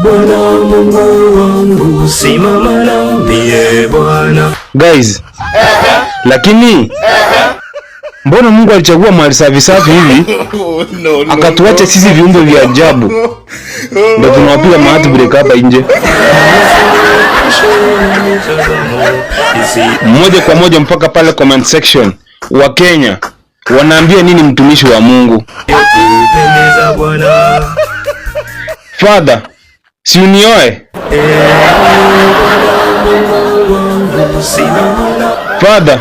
Bwana Mungu wangu, simama nami, e Bwana. Guys, lakini mbona Mungu alichagua mali safi safi hivi akatuacha sisi viumbe vya ajabu ndio tunawapiga maheartbreak hapa nje? Moja kwa moja mpaka pale comment section, wa Kenya wanaambia nini mtumishi wa Mungu? Kupendeza Bwana. Father, si unioe? Simama nami. Father,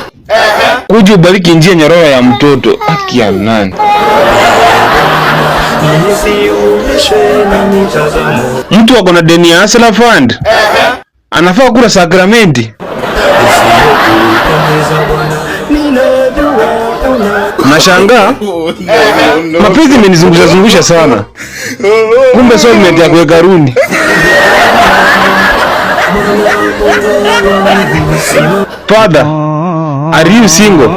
kuja ubariki njia nyororo ya mtoto. Haki ya nani? Nisiyumbishwe na mitazamo Mtu ako na deni ya Hustler Fund anafaa kula sakramenti. isiyokupendeza Bwana. Ninajua una Nashangaa mapenzi imenizungusha zungusha sana, kumbe soulmate ya kuweka runi. Father, are you single?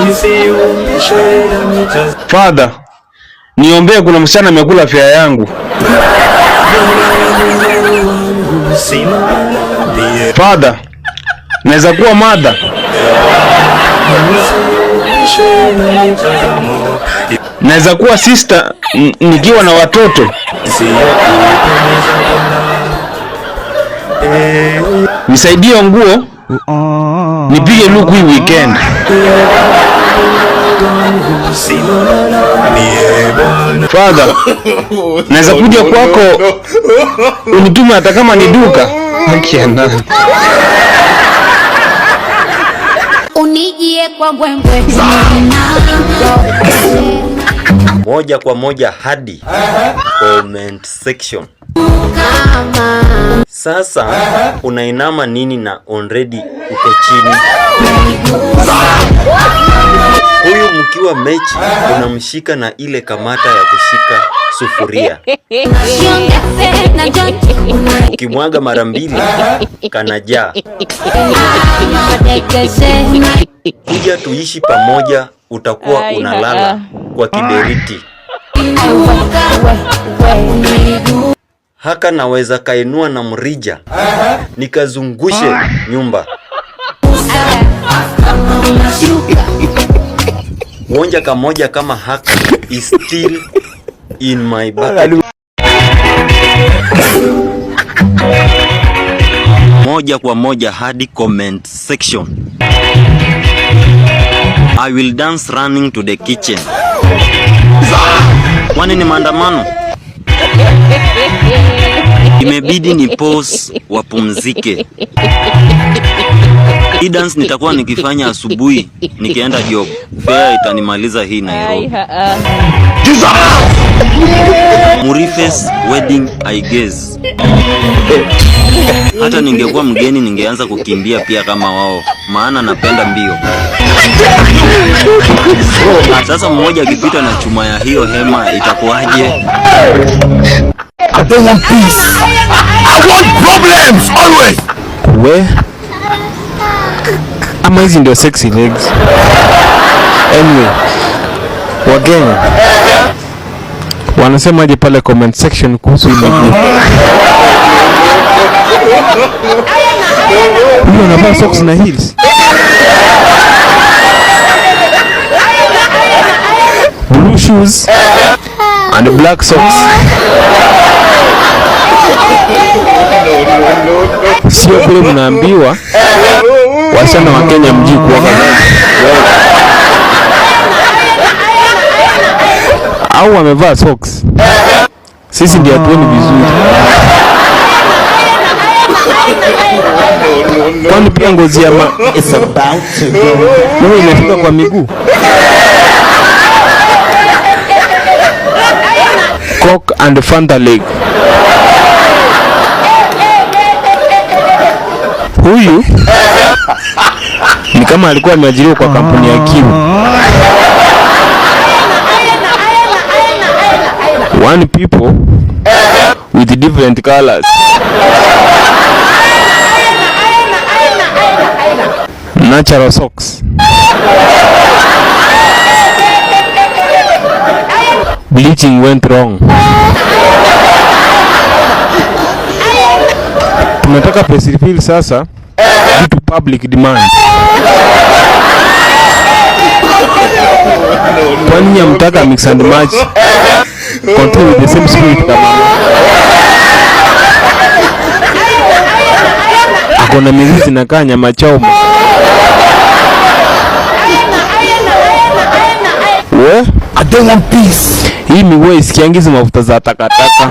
Nisiyumbishwe na mitazamo Father, niombee, kuna msichana amekula fare yangu. Simama nami. Father, naweza kuwa mother? Nisiyumbishwe na mitazamo Naweza kuwa sister nikiwa na watoto? isiyokupendeza Bwana. Nisaidie nguo nipige luku hii weekend. Simama nami, e Bwana. Father, naweza kuja kwako unitume hata kama ni duka? Haki ya nani? Unijie kwa mbwembwe. Moja kwa moja hadi comment section. Sasa unainama nini na already uko chini? Huyu mkiwa mechi unamshika na ile kamata ya kushika sufuria, ukimwaga mara mbili kanajaa. Kuja tuishi pamoja, utakuwa unalala kwa kiberiti. Haka naweza kainua na mrija nikazungushe nyumba. Wonja kamoja kama haka is still in my bucket. Moja kwa moja hadi comment section. I will dance running to the kitchen. Kwani ni maandamano? Imebidi ni pause wapumzike. Hii dance nitakuwa nikifanya asubuhi nikienda job. Fare itanimaliza hii Nairobi. Murifes wedding, I guess. Hata ningekuwa mgeni ningeanza kukimbia pia kama wao, maana napenda mbio. Sasa mmoja akipita na chuma ya hiyo hema itakuwaje? I don't want peace. I want problems always. We ama hizi ndio sexy legs. Anyway, Wakenya wanasemaje pale comment section kuhusu hii miguu? Huyu anavaa socks na heels. Blue shoes and black socks. Sio vile mnaambiwa wasichana wa Kenya mjui kuoga au wamevaa socks. Sisi ndio hatuoni vizuri. Kwani pia ngozi ya It's about to go. mimi imefika kwa miguu. Cock and Fanta leg. Huyu ni kama alikuwa ameajiriwa kwa kampuni ya Kiu. One people with different colors. Natural socks. Bleaching went wrong. Tunataka press refill sasa due to public demand. Kwani hamtaka mix and match? Continue with the same spirit kama ako na mizizi zinakaa nyama choma. We? I don't want peace. Hii miguu isikiangi hizi mafuta za takataka.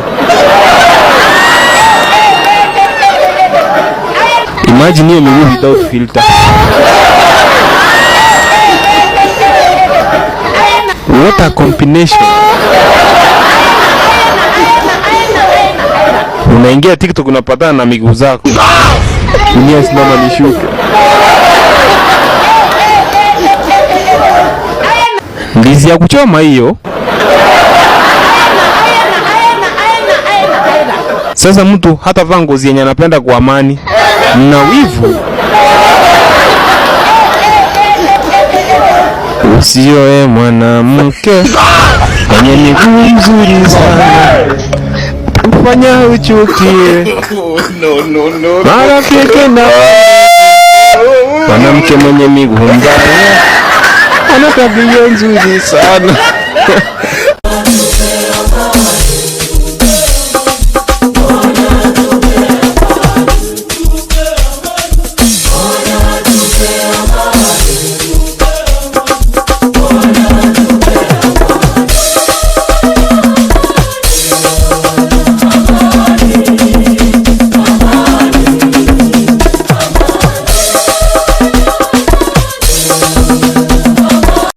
Imagine hiyo miguu without filter. What a combination. Unaingia TikTok unapatana na miguu zako. Dunia simama nishuke. Ndizi ya kuchoma hiyo. Sasa mtu hata vaa ngozi yenye anapenda kwa amani. Mna wivu. Usioe mwanamke mwenye miguu mzuri sana, kufanya uchukie. No. Marafiki na mwanamke mwenye miguu mbaya ana tabia nzuri sana.